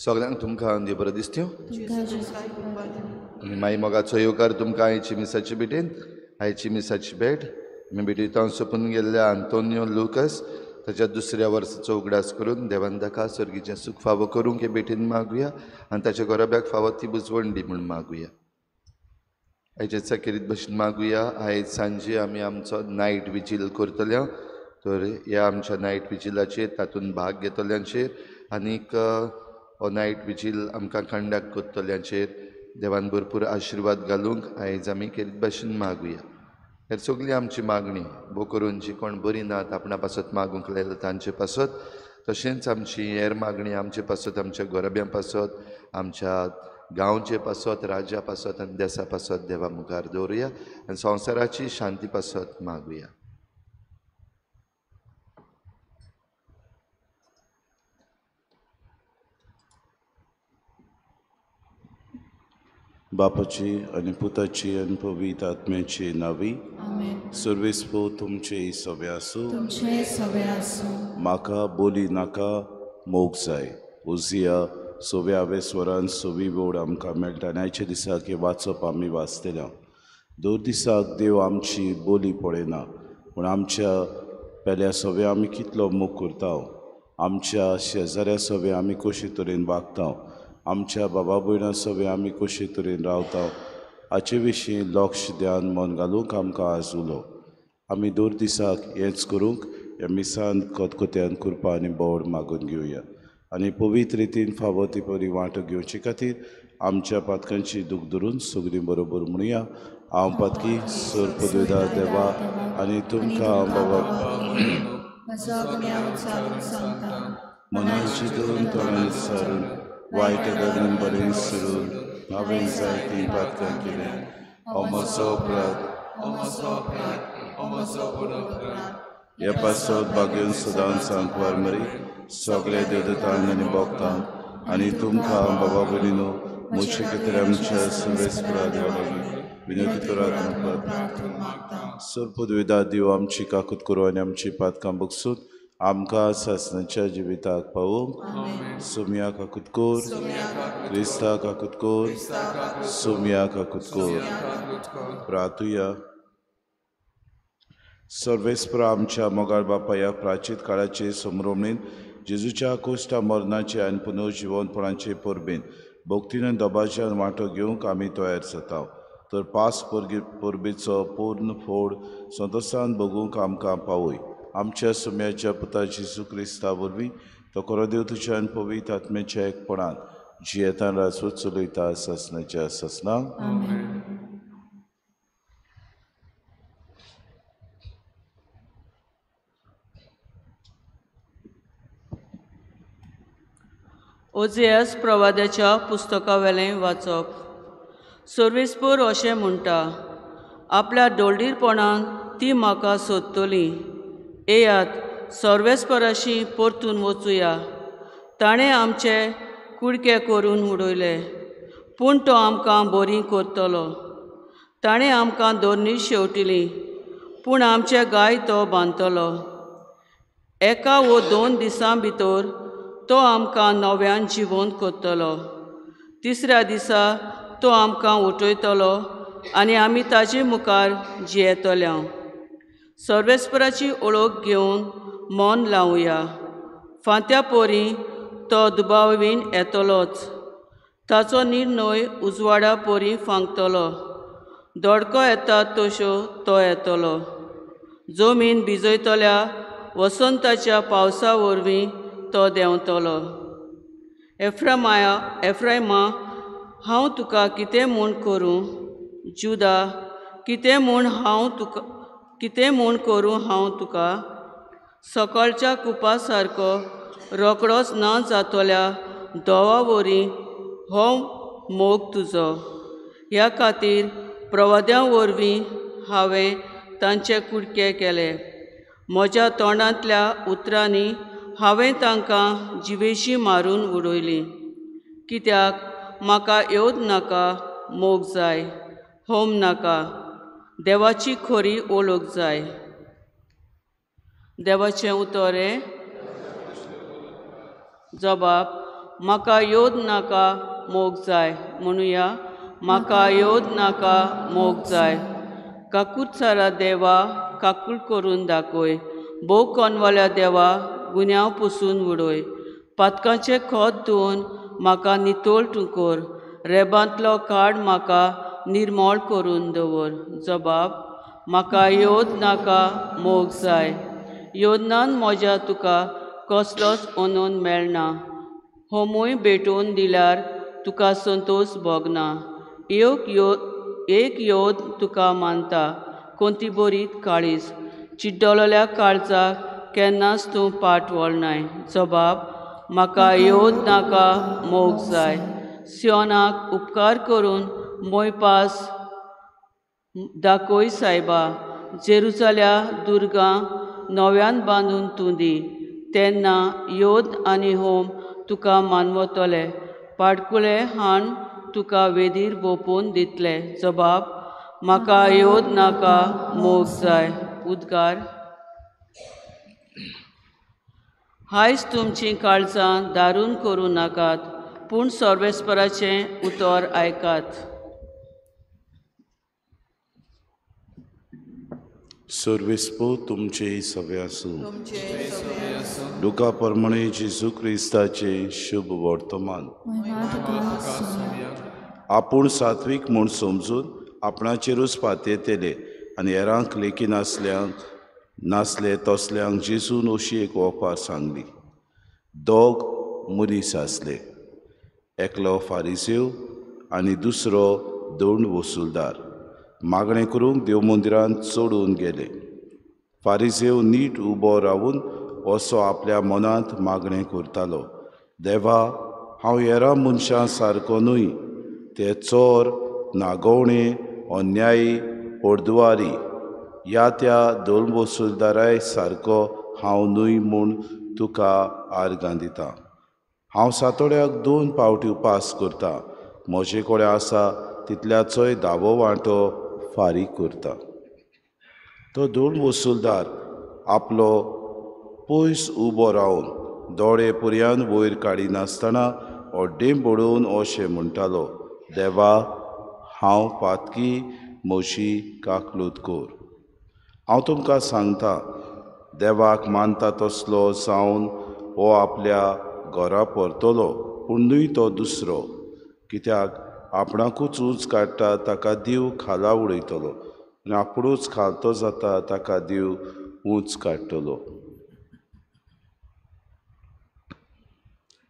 सगळ्यांक तुमकां देव बरो दिसत्यो आनी माई मोगाचो येवकार तुमकां आयची मिसाची भेटेन. आयची मिसाची भेट आमी भेटयता सोंपून गेल्ल्या आंतोनियो लुकस ताच्या दुसऱ्या वर्साचो उगडास करून देवान ताका सर्गीचें सूख फावो करूंक हे भेटेन मागुया आनी ताच्या घराब्याक फावो ती बुजवण दी म्हूण मागुया. आयच्या सकेरीत भशेन मागुया. आयज सांजे आमी आमचो नायट विजील करतले, तर ह्या आमच्या नायट विजिलाचेर तातूंत भाग घेतल्यांचेर आनीक हो नायट विजील आमकां कंडक्ट करतल्यांचेर देवान भरपूर आशिर्वाद घालूंक आयज आमी केरीत भशेन मागुया. हेर सगळी आमची मागणी भो करून जी कोण बरी नात आपणा पासत मागूंक लायला तांचे पासत, तशेंच आमची हेर मागणी आमचे पासत, आमच्या गोरब्यां पासत, आमच्या गांवचे पासत, राज्या पासत आनी देसा पासत देवा मुखार दवरुया आनी संवसाराची शांती पासत मागुया. बापाची आनी पुताची आनी पवित्र आत्म्याची नावी. सर्वेस्पो तुमचे सवे आसूं. म्हाका बोली नाका मोग जाय. उजिया सव्या स्वरान सवी बोर्ड आमकां मेळटा आनी आयच्या दिसाक हें वाचप आमी वाचतले. दर दिसाक देव आमची बोली पळयना, पूण आमच्या पेल्या सवे आमी कितलो मोग करता, आमच्या शेजाऱ्या सवे आमी कशे तरेन वागता, आमच्या बाबा भयणा सवे आमी कशे तरेन रावता, हाचे विशीं लक्ष ध्यान मन घालूंक आमकां आज उलो. आमी दर दिसाक हेंच करूंक ह्या मिसान खतखत्यान कृपा आनी बोड मागून घेवया आनी पवित्र रितीन फावो ती बरी वांटो घेवचे खातीर आमच्या पातकांची दूख धरून सगळीं बरोबर म्हणुया. हांव पातकी सर पदवेदार देवा आनी तुमकां बाबा मनाची चिंतून तोंडान सारून वायट घडून बरें सरून हांवें जायतीं पातकां केलीं. हो म्हजो अपराध, ह्या पासत भाग्योन सदांच सांकवार मरी सगळे देवदतांक आनी भक्तांक आनी तुमकां बाबा भयणीनो म्हजे खातीर आमच्या सर्वेस्परा देवा लागीं विनंती करात. सर पदवेदार देव आमची काकूत करूं आनी आमची पातकां बगसून आमकां सासणाच्या जिविताक पावोवंक. सोमया काकूत कोर, क्रिस्ता काकूत कोर, सोमया काकूत कोर. प्रार्थुया. सर्वेस्परा आमच्या मोगाळ बापाया, प्राचीन काळाचे संभ्रमणीन जेजूच्या कोश्टा मरणाचे आनी पुनर्जिवनपणाचे परबेन भक्तीन दबाज्यान वांटो घेवंक आमी तयार जाता, तर पास परबेचो पूर्ण फोड संतोशान भोगूंक आमकां पावय. आमच्या सुम्याच्या पुता जेजू क्रिस्ता वरवीं तो खरो देव तुज्यान पवित्र आत्म्याच्या एकपणान जियेतान राजवट चलयता सासणाच्या सासणाक. ओझियास प्रवाद्याच्या पुस्तकावेलें वाचप. सर्वेस्पर अशें म्हणटा, आपल्या दोळडीरपणान ती म्हाका सोदतली. येयात सर्वेस्पराशी परतून वचुया. ताणें आमचे कुडके करून उडयले, पूण तो आमकां बरी करतलो. ताणें आमकां दोरनी शेवटिली, पूण आमचे गाय तो बांदतलो. एका वो दोन दिसां भितर तो आमकां नव्यान जिवंत करतलो. तिसऱ्या दिसा तो आमकां उठयतलो आनी आमी ताजे मुखार जियेतले. सर्वेस्पराची ओळख घेवन मन लावया. फांत्या पोरी तो दुबावीन येतलोच. ताचो निर्णय उजवाडा पोरी फांकतलो. दोडको येता तश्यो तो येतलो. जमीन भिजयतल्या वसंताच्या पावसा वरवीं तो देंवतलो. एफ्रायमा, हांव तुका कितें म्हूण करूं? जुदा, कितें म्हूण करूं हांव तुका? सकाळच्या कुपा सारको रोकडोच ना जातल्या दोवा वरी हो मोग तुजो. ह्या खातीर प्रवाद्यां वरवीं हांवें तांचे कुडके केले. म्हज्या तोंडांतल्या उतरांनी हांवें तांकां जिवेशी मारून उडयली. कित्याक म्हाका येवत नाका मोग जाय, होम नाका, देवाची खरी ओळख जाय. देवाचें उतर हें. जबाब म्हाका योद नाका मोग जाय. म्हणुया, म्हाका योद नाका मोग जाय. काकूतसारा देवा काकूट करून दाखय. भोव कोनवाल्या देवा गुन्यांव पुसून उडय. पातकाचें खत धुवन म्हाका नितळ तूं कर. रेबांतलो काड म्हाका निर्मळ करून दवर. जबाब, म्हाका योद नाका मोग जाय. योदनान म्हज्या तुका कसलोच अनंद मेळना. होमूय भेटोवन दिल्यार तुका संतोश भोगना. एक योद तुका मानता कोंती बरीत काळीज. चिड्डलोल्या काळजाक केन्नाच तूं पाट वळनाय. जबाब, म्हाका योद नाका मोग जाय. सियोनाक उपकार करून मोयपास दाखय सायबा. जेरुजाल्या दुर्गां नव्यान बांदून तूं दी. तेन्ना योद आनी होम तुका मानवतले. पाडकुले हाण तुका वेदीर वोंपून दितले. जबाब, म्हाका योद नाका मोग जाय. उद्गार. आयज तुमचीं काळजां दारून करूं नाकात, पूण सर्वेस्पराचें उतर आयकात. सर्वेस्पर तुमचे सवे आसूं. लुका प्रमाणे जेजू क्रिस्ताचें शुभ वर्तमान. आपूण सात्वीक म्हूण समजून आपणाचेरूच पातयेतले आनी हेरांक लेखी नासले तसल्यांक जेजून अशी एक ओपार सांगली. दोग मनीस आसले, एकलो फारिसेव आनी दुसरो दंड वसुलदार. मागणें करूंक देव मंदिरांत चडून गेले. फारिसेव नीट उबो रावून असो आपल्या मनांत मागणें करतालो, देवा, हांव हेरां मनशां सारको न्हय, ते चोर, नागोवणे, अन्यायी, पोरदुवारी ह्या त्या दोन वसुलदाराय सारको हांव न्हय म्हूण तुका आर्गां दितां. हांव सातोड्याक 2 पावटी उपास करतां, म्हजे कडेन आसा तितल्याचोय 10वो वांटो फारीक करता. तो दोन वसुलदार आपलो पयस उबो रावन दोळे पर्यान वयर काडिनासतना अड्डें बडोवन अशें म्हणटालो, देवा, हांव पातकी, म्हजी काकलूत कर. हांव तुमकां सांगता, देवाक मानता तसलो जावन हो आपल्या घरा परतलो, पूण न्हय तो दुसरो. कित्याक आपणाकूच ऊंच काडटा ताका देव खाला उडयतलो आनी आपुणूच खालतो जाता ताका देव ऊंच काडटलो.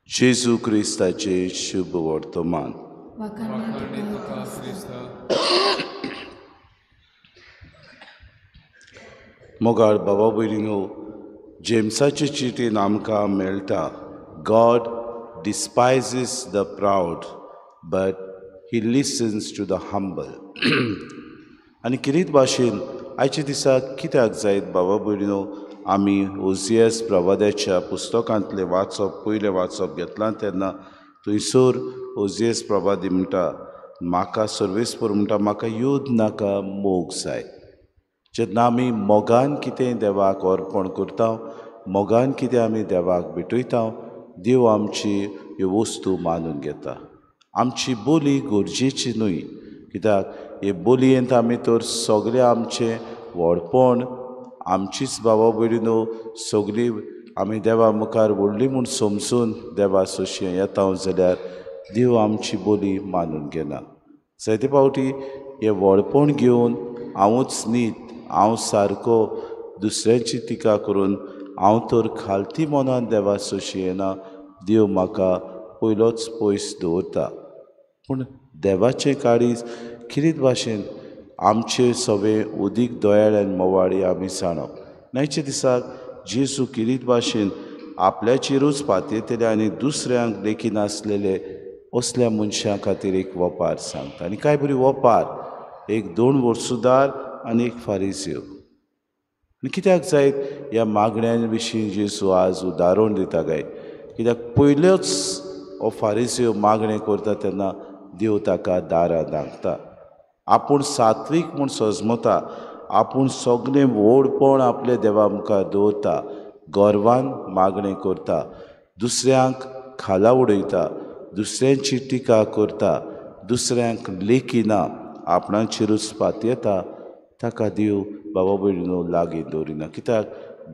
जेजू क्रिस्ताचें शुभ वर्तमान. मोगाळ बाबा भयणीनो, जेम्साचे चिटीन आमकां मेळटा, God despises the proud but he listens to the humble. आनी किरीत भाशेन आयच्या दिसा कित्याक जायत बाबा भयणीनो, आमी ओझियस प्रवाद्याच्या पुस्तकांतलें वाचप, पयलें वाचप घेतलां तेन्ना थंयसर ओझियस प्रवादी म्हणटा, म्हाका सर्वेस्पर म्हणटा, म्हाका युद्ध नाका, मोग जाय. जेन्ना आमी मोगान कितें देवाक अर्पण करता, मोगान कितें आमी देवाक भेटयता, देव आमची ह्यो वस्तू मानून घेता. आमची बोली गरजेची न्हय, कित्याक हे बोलयेंत आमी तर सगळें आमचें व्हडपण, आमचीच बाबा भयणीनो सगळीं आमी देवा मुखार व्हडली म्हूण समजून देवा सोशें येता जाल्यार देव आमची बोली मानून घेना. जायते फावटी हें व्हडपण घेवन हांवूच न्हीत, हांव सारको दुसऱ्यांची टिका करून हांव तर खालती मनान देवा सोशी येना, देव म्हाका पयलोच पयस दवरता. पूण देवाचें काळीज किरीत भाशेन आमचे सगळे उदीक दयाळ आनी मोवाळी आमी जाणप. न्हयच्या दिसाक जेजू किरीत भाशेन आपल्याचेरूच पातयेतले आनी दुसऱ्यांक लेखिनासलेले असल्या मनशां खातीर एक वपार सांगता. आनी काय बरी वपार, एक दोन वर्सुदार आनी एक फारिजीव. आनी कित्याक जायत ह्या मागण्यां विशीं जेजू आज उदाहरण दिता काय? कित्याक पयल्योच हो फारिजीव मागणें करता तेन्ना देव ताका दारां धांकता. आपूण सात्वीक म्हूण सजमता, आपूण सगळें व्हडपण आपल्या देवा मुखार दवरता, गर्वान मागणें करता, दुसऱ्यांक खाला उडयता, दुसऱ्यांची टिका करता, दुसऱ्यांक लेखिना, आपणाचेरूच पातयेता, ताका देव बाबा भयणीनो लागीं दवरिना. कित्याक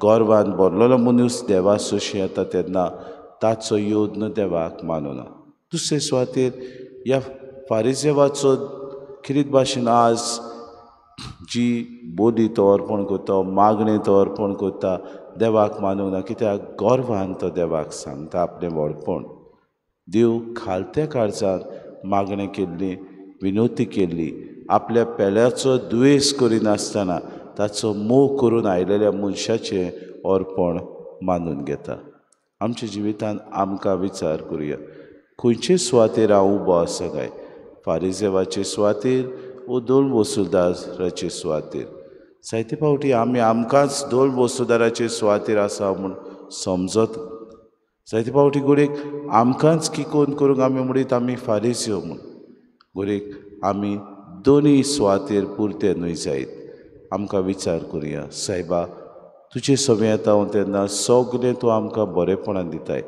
गर्वान भरलेलो मनीस देवा सोशी येता तेन्ना ताचो यत्न देवाक मानुना. दुसरे सुवातेर ह्या फारिजेवाचो खेरीत भाशेन आज जी बोली तो अर्पण करता, मागणें तो अर्पण करता, देवाक मानूंक ना. कित्याक गर्वान तो देवाक सांगता आपलें व्हडपण. देव खालत्या काळजान मागणें केल्ली, विनवती केल्ली, आपल्या पेल्याचो दुयेंस करिनासतना ताचो मोग करून आयिल्ल्या मनशाचें अर्पण मानून घेता. आमच्या जिवितांत आमकां विचार करुया, खंयचे सुवातेर हांव उबो आसा काय, फारिजेवाचे सुवातेर वो दोन वसुदाराचे सुवातेर? जायते फावटी आमी आमकांच दोन वसुदाराचे सुवातेर आसा म्हूण समजत. जायते फावटी घडयेक आमकांच किकोन करूंक आमी म्हणीत आमी फारिजेव म्हूण. घडयेक आमी दोनूय सुवातेर पुरते न्हय जायत. आमकां विचार करुया, सायबा तुजे समें येता हांव तेन्ना सगळें तूं आमकां बरेपणान दिताय,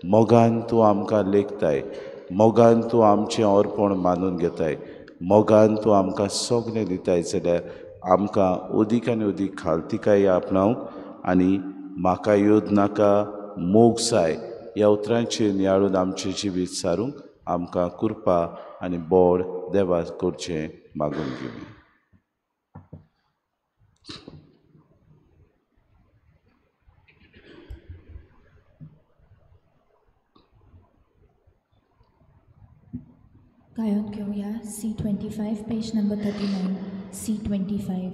मोगान तूं आमकां लेखताय, मोगान तूं आमचें अर्पण मानून घेताय, मोगान तूं आमकां सगळें दिताय, जाल्यार आमकां अदीक आनी अदीक खालतिकाय आपणावंक आनी म्हाका योद नाका मोग जाय ह्या उतरांचेर नियाळून आमचें जिवीत सारूंक आमकां कृपा आनी बोड देवा करचें मागून घेवया. गायन घेवया C25 page number 39 C25.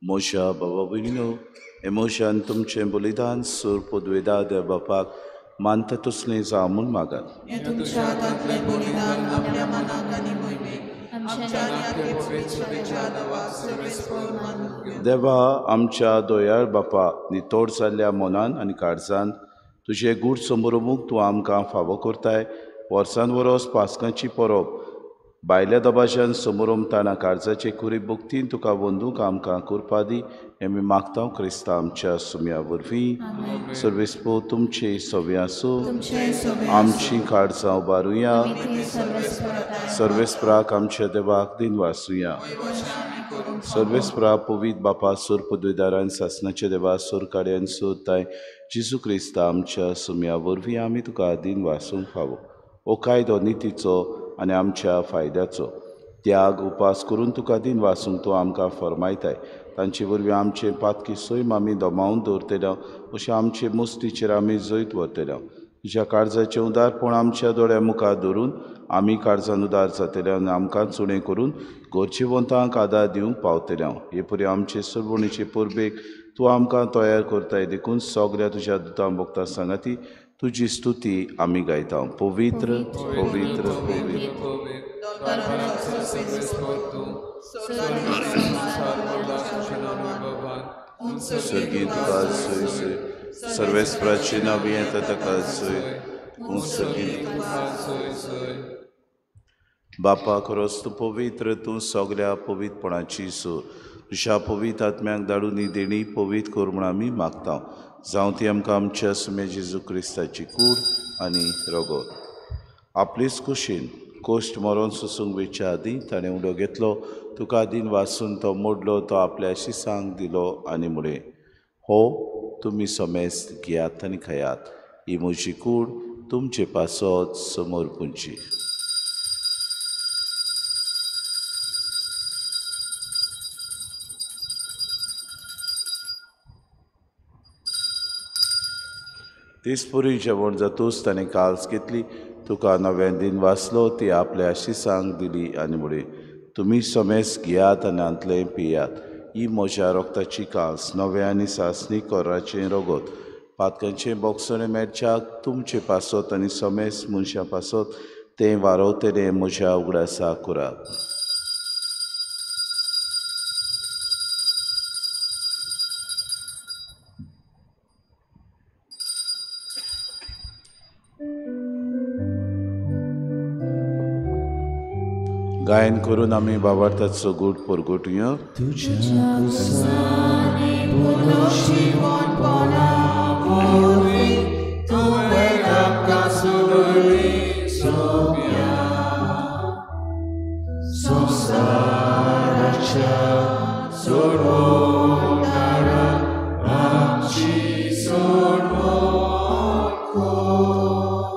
मोशा बाबा भयणीनो, एमोशान तुमचें बलिदान सूर पदवेदा देव बापाक मानता तसलें जावं म्हूण मागात. देवा आमच्या दोयाळ बापा, नितोड जाल्ल्या मनान आनी काळजान तुजें गूढ समरमूक तूं आमकां फावो करताय. वर्सान वरोस पास्कांची परब भायल्या दबाज्यान समोरमताना काळजाचे खुरी भक्तीन तुका वंदूंक आमकां कृपा दी, हें आमी मागता क्रिस्ता आमच्या सुम्या वरवीं. सर्वेस्पो तुमचे सवे आसूं, आमची काळजां उबारुया, सर्वेस्पराक आमच्या देवाक दिन वासुया. सर्वेस्परा पवित्र बापा सोर पदवीदारान सासनाच्या देवा सोर कार्यान सोदताय जेजू क्रिस्ता आमच्या सुम्या वरवीं आमी तुका दिन वासूंक फावो. हो कायदो नितीचो आनी आमच्या फायद्याचो त्याग उपास करून तुका दिन वासूंक तूं आमकां फरमायताय. तांचे वरवीं आमचे पातकी सैम आमी दमावन दवरतले, अशें आमचे मुस्तीचेर आमी जैत व्हरतले. तुज्या काळजाचें उदारपण आमच्या दोळ्या मुखार धरून आमी काळजान उदार जातले आनी आमकां चुणें करून गरजेवंतांक आदार दिवंक पावतले. हे परी आमचे सरवणीचे परबेक तूं आमकां तयार करताय, देखून सगळ्या तुज्या दुतां भोगता सांगाती तुजी स्तुती आमी गायता. पवित्र पवित्र पवित्र स्वर्गीय तुका सोय सोय, सर्वेस्पराचे नांव येता ताका सोय, स्वर्गीय. बापा खरोच तूं पवित्र, तूं सगळ्या पवित्रपणाची सूर. तुज्या पवित्र आत्म्याक धाडून ही देणी पवित्र कर म्हूण आमी मागता. जावं ती आमकां आमच्या सुम्या जेजू क्रिस्ताची कूड आनी रगत. आपलीच कुशीन कोश्ट मरोन सोसूंक वेच्या आदीं ताणें उडो घेतलो, तुका दिन वासून तो मोडलो, तो आपल्या शिसांक दिलो आनी म्हळें, हो तुमी समेस्त घेयात आनी खायात, ही म्हजी कूड तुमचे पासत समोर पुंची. तीस पुरी जेवण जातूच ताणें काल्स घेतली, तुका नव्यान दिन वाचलो, ती आपल्या शिसांक दिली आनी म्हळें, तुमी समेस्त घेयात आनी हांतलें पियात, ही म्हज्या रोगताची काल्स, नव्या आनी सासणी कोराचें रगत, पातकांचें बोगसणें मेळच्याक तुमचे पासत आनी समेस्त मनशां पासत तें वारवतलें म्हज्या उगडासा करात. गायन करून आमी बाबार्थाचो गूट परगटुया.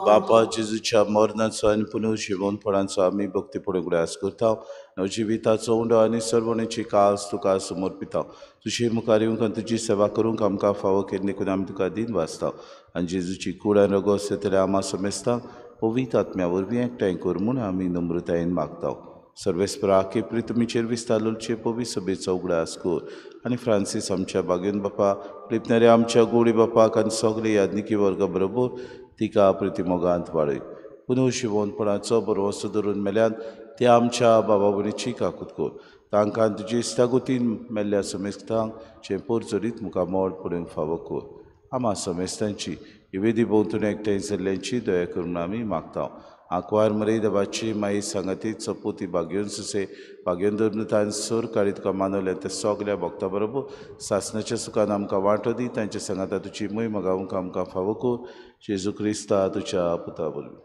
बापा जेजूच्या मरणाचो आनी पुनर्जिवनपणाचो आमी भक्तीपणे उगडास करता. नवजिविताचो उंडो आनी सर्वणेची कास तुका समर्पिता. तुजे मुखार येवंक आनी तुजी सेवा करूंक आमकां फावो केली देखून आमी तुका दिन वाचता. आनी जेजूची कूड आनी रगत जातले आमा समेस्तांक पवित्र आत्म्या वरवीं एकठांय कर म्हूण आमी नम्रतायेन मागता. सर्वेस्परा केपरी तुमीचेर विस्तारचे पवित्र सभेचो उगडास कर आनी फ्रांसीस आमच्या बागेन बापा, प्रिपनेरे आमच्या गोडी बापाक आनी सगळे याज्ञिकी वर्गा बरोबर तिका प्रितिमोगांत वाडय. पुनर्जिवनपणाचो बरवसो धरून मेल्यान ते आमच्या बाबा भयणीची काकूत कर. तांकां तुजी इश्टागतीन मेल्ल्या समेस्तांक चें पोरचडीत मुखामळ पळोवंक फावो कर. आमा समेस्तांची इवेदी भोंवतणी एकठांय जाल्ल्यांची दया करून आमी मागता. आंकवार मरे देवाची माई सांगाती चपोती बागेवन सुसे बागेवन धरून तांणी सोर काडी तुका मानवल्या त्या सगल्या भक्ता बरोबर सासणाच्या सुखान आमकां वांटो दी. तांच्या सांगाता तुजी मोय मागावंक आमकां फावो कर. जेजू क्रिस्ता तुज्या पुता वरवीं.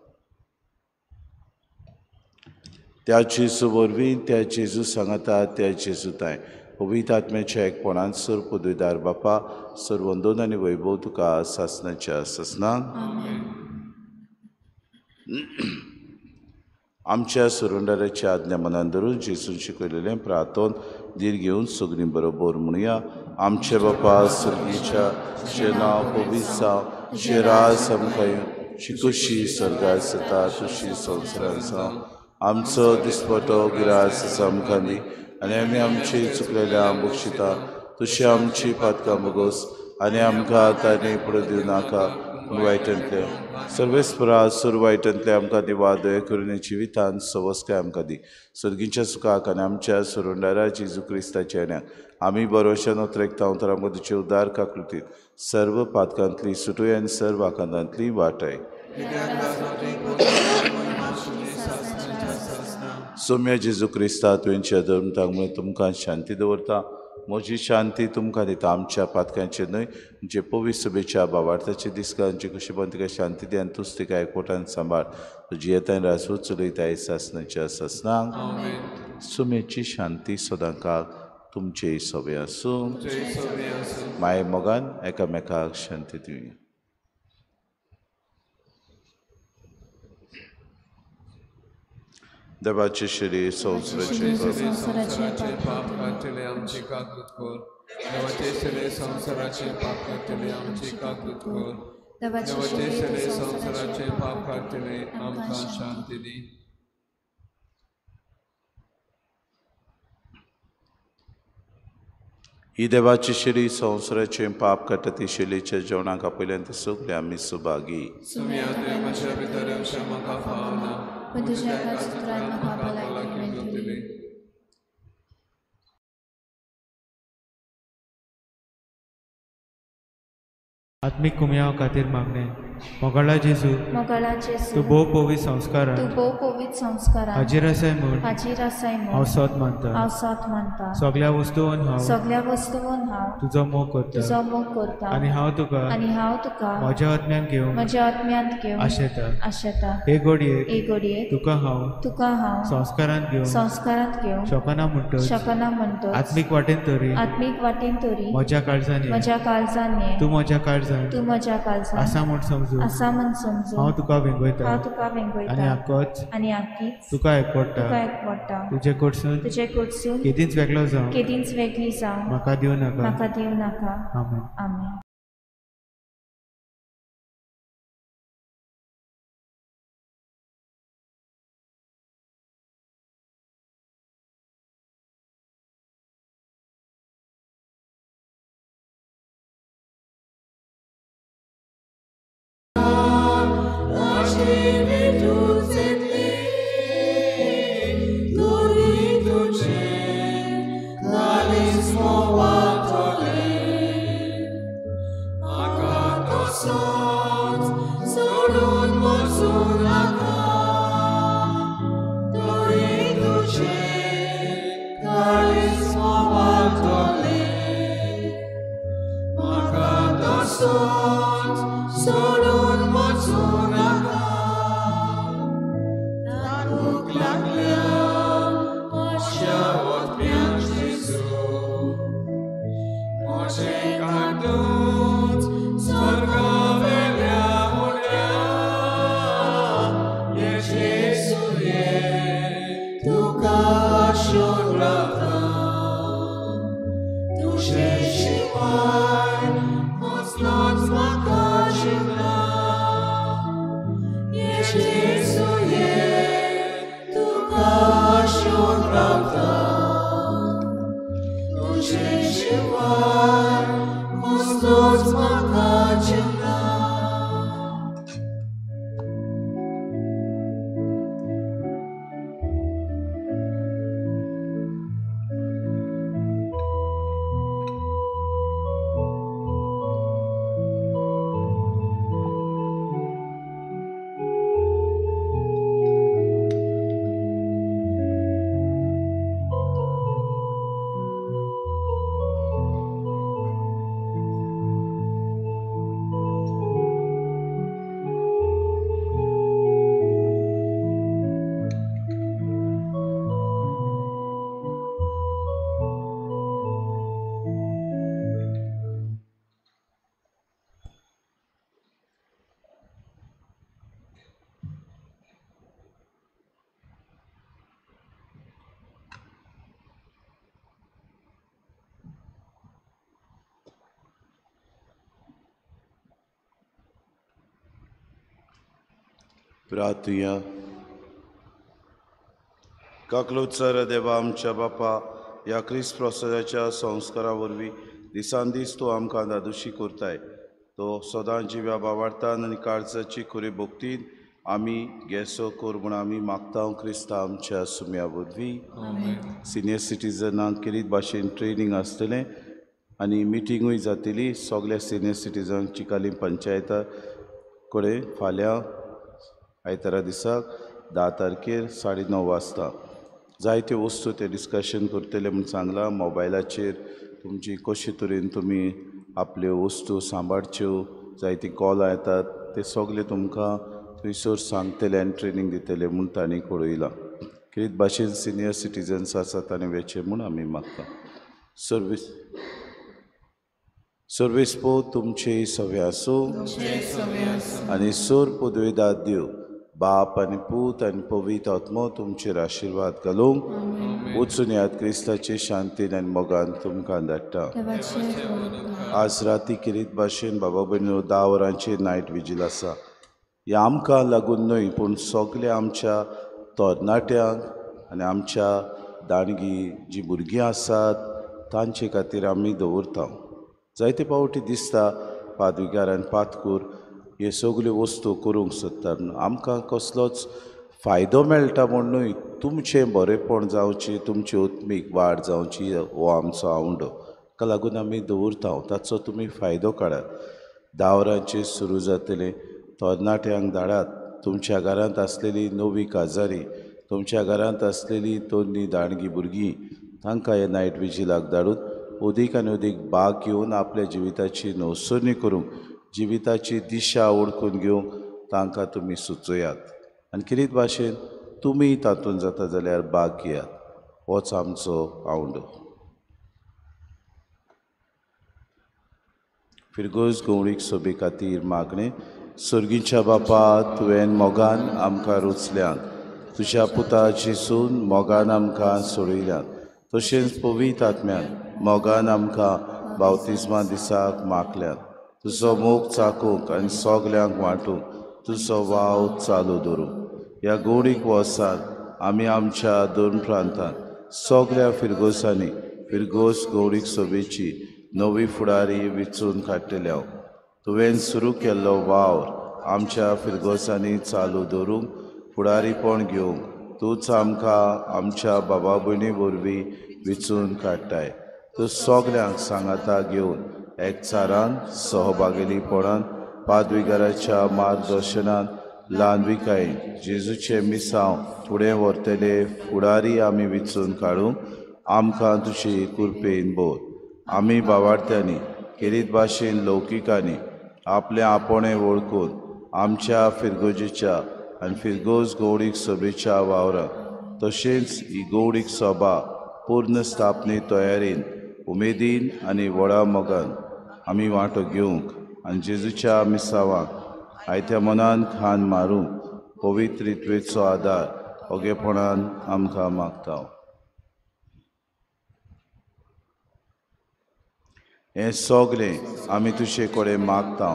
त्या जेजू वरवीं, त्या जेजू सांगाता, त्या जेजू तांय पवित्र आत्म्याच्या एकपणान सर पदवीदार बापा सर्वंदोन आनी वैभव तुका सासणाच्या सासणाक. आमच्या सुरुंडाराच्या आज्ञा मनान धरून जेजून शिकयलेलें प्रार्थन धीर घेवन सगळीं बरोबर म्हणुया. आमचे बापा सर्गीच्या, तुजें नांव पवित्र जावं, तुजें राज आमकां येवं, तुजी खोशी स्वर्गार जाता तशी संवसारांत जावं. आमचो दिसपटो गिरास आमकां दी आनी आमी आमची चुकलेल्या बक्षिता तशी आमची पातकां भोगोस आनी आमकां ताणें पडून दिवं नाका वायटांतले सर्वेस्परा सुर वायटांतले आमकां दिवा दया करून जिवितान सवस्काय आमकां दी. सर्गीच्या सुखाक आनी आमच्या सुरुंडारा जेजू क्रिस्ताच्या येण्याक आमी बरोवशान उतरेकता तर आमकां तुजे उदार काकृतीत सर्व पातकांतली सुटूय आनी सर्व आकांतांतली वाटाय. सोम्या जेजू क्रिस्ता तुवेंच्या धर्म तांगमुळे तुमकां शांती दवरता, म्हजी शांती तुमकां दिता. आमच्या पातकांचेर न्हय जे पवित्र सभेच्या बाबार्थाचे दिसकांचे कशें तिका शांती दी आनी तूच तिका एकवटान सांबाळ. तुजी येतान राजवत चलयता सासणाच्या सासणाक. सुमेची शांती सदांकाळ तुमचे सोबे आसूं. माये मोगान एकामेकाक शांती दिवया. देवाचे शरीर संवसाराचे पाप काडटले आमची काकूत कर. देवाचे शरीर संवसाराचे पाप काडटले आमची काकूत कर. देवाचे शरीर संवसाराचे पाप काडटले आमकां शांती दी. ही देवाची शरीर संवसाराचे पाप काडटा ती शैलीच्या जेवणाक आपयल्यान ते सगळे आमी सुभागी. आत्मीक कुमयाव खातीर मागणें. मोगाळा जेजू, मोगाळा जेजू, तूं भोव पवित्र संस्कारान, तूं भोव पवित्र संस्कारान हाजीर आसाय म्हूण, हाजीर आसाय म्हूण हांव सोद मानता, हांव सोद मानता. सगळ्या वस्तून हांव, सगळ्या वस्तून हांव तुजो मोग करता, तुजो मोग करता. आनी हांव तुका, आनी हांव तुका म्हज्या आत्म्यान घेवंक, म्हज्या आत्म्यांत घेवंक आशेता, आशेता. हे घडयेक, हे घडयेक तुका हांव, तुका हांव संस्कारांत घेवंक, संस्कारांत घेवंक शकना म्हणटच, शकना म्हणटच, आत्मीक वाटेन तरी, आत्मीक वाटेन तरी म्हज्या काळजान, म्हज्या काळजान ये, तूं म्हज्या काळजान, तूं म्हज्या काळजान आसा म्हूण समजून, आसा म्हूण समजून हांव तुका वेंगयता, हांव तुका वेंगयता. आनी आकोच, आनी आकीच तुका एकवडटा, तुका एकवडटा. तुजे कडसून, तुजे कडसून केदींच वेगळो जावं, केदींच वेगळी जावं म्हाका दिवं नाका, म्हाका दिवं नाका. आमेन. आमेन. प्रार्थुया. काकलुत्सर देवा आमच्या बापा, ह्या क्रिस्त प्रसादाच्या संस्कारा वरवीं दिसान दीस तूं आमकां दादोशी करताय. तो सदां जिव्या बावार्थान आनी काळजाची खुरी भोगतीन आमी गेसो कर म्हूण आमी मागता क्रिस्ता आमच्या सुम्या वरवीं. सिनियर सिटीजनांक केरीत भाशेन ट्रेनींग आसतलें आनी मिटिंगूय जातली सगल्या सिनियर सिटीजनांक चिकाली पंचायता कडेन फाल्यां आयतारा दिसाक 10 तारखेर 9:30 वाजता. जायत्यो वस्तू ते डिस्कशन करतले म्हूण सांगलां. मोबायलाचेर तुमची कशे तरेन तुमी आपल्यो वस्तू सांबाळच्यो, जायती कॉलां येतात ते सगळे तुमकां थंयसर सांगतले आनी ट्रेनींग दितले म्हूण तांणी कळयलां. कितें भाशेन सिनियर सिटीजन्स आसा तांणी वेचें म्हूण आमी मागता. सर्वीस सर्वीस पो तुमचे सवे आसूं आनी सोर पदवेदार देव बाप आनी पूत आनी पवित्र आत्मो तुमचेर आशिर्वाद घालूंक. वचून याद क्रिस्ताचे शांतीन आनी मोगान तुमकां धाडटा. आज राती किरीत भाशेन बाबा भयणीनो 10 वरांचेर नायट विजील आसा. ह्या आमकां लागून न्हय पूण सगल्या आमच्या तरणाट्यांक आनी आमच्या दाणगी जी भुरगीं आसात तांचे खातीर आमी दवरता. जायते फावटी दिसता पादविगार आनी पातकूर हे सगल्यो वस्तू करूंक सोदतात. आमकां कसलोच फायदो मेळटा म्हूण न्हय, तुमचें बरेंपण जावचें, तुमची आत्मीक वाड जावची हो आमचो आवंडो. ताका लागून आमी दवरता, ताचो तुमी फायदो काडात. 10 वरांचेर सुरू जातलें. तरणाट्यांक धाडात. तुमच्या घरांत आसलेली नवी काजारी, तुमच्या घरांत आसलेली तोन्नी दाणगी भुरगीं तांकां हे नायट विजिलाक धाडून अदीक आनी अदीक भाग घेवन आपल्या जिविताची नवसरणी करूंक, जिविताची दिशा ओळखून घेवंक तांकां तुमी सुचयात आनी किरीत भाशेन तुमी तातूंत जाता जाल्यार भाग घेयात. होच आमचो आवंडो. फिरगोज गवळीक सोबे खातीर मागणें. सर्गीच्या बापा, तुवें मोगान आमकां रुचल्यान, तुज्या पुता जेसून मोगान आमकां सोडयल्यान, तशेंच पवित्र आत्म्यान मोगान आमकां बावतिज्मा दिसाक मागल्यान. तुजो मोग चाकूंक आनी सगल्यांक वांटूंक तुजो वाव चालू दवरूं. ह्या गोडीक वर्सान आमी आमच्या दोन प्रांतांत सगल्या फिरगोसांनी फिरगोस गौडीक सोबेची नवी फुडारी विचून काडटल्या. तुवें सुरू केल्लो वावर आमच्या फिरगोसांनी चालू दवरूंक फुडारीपण घेवंक तूंच आमकां आमच्या बाबा भयणी वरवीं विचून काडटाय. तूं सगल्यांक सांगाता घेवन एकचारान सहभागेलीपणान पादविगाराच्या मार्गदर्शनान ल्हानविकायेन जेजूचें मिसांव फुडें व्हरतले फुडारी आमी विचून काडूंक आमकां तुजी कृपेन बोर. आमी बावार्थ्यांनी केरीत भाशेन लौकिकांनी आपलें आपोणें वळखून आमच्या फिरगोजेच्या आनी फिरगोज गौडीक सभेच्या वावराक तशेंच ही गौडीक सभा पूर्ण स्थापने तयारेन उमेदीन आनी व्हडा मोगान आमी वांटो घेवंक आनी जेजूच्या मिसावाक आयत्या मनान खान मारूंक पवित्रित्वेचो आदार ओगेपणान आमकां मागता. हें सगलें आमी तुजे कडेन मागता.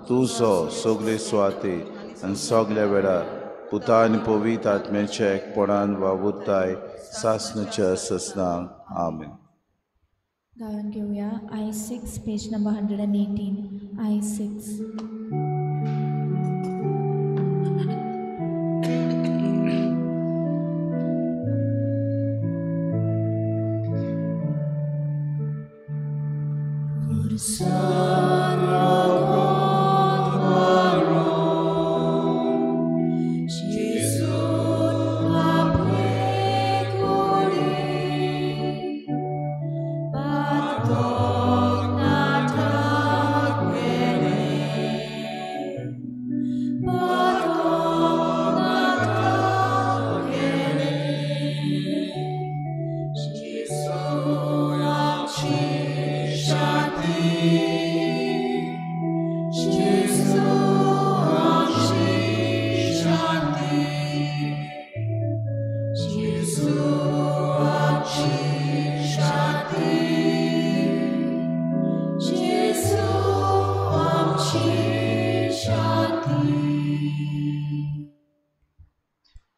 तूं जो सगले सुवाते आनी सगल्या वेळार पुता आनी पवित्र आत्म्याच्या एकपणान वावुरताय सासणाच्या ससनाक. आमेन. गायन घेवया I6 page number 118. I6. Shati.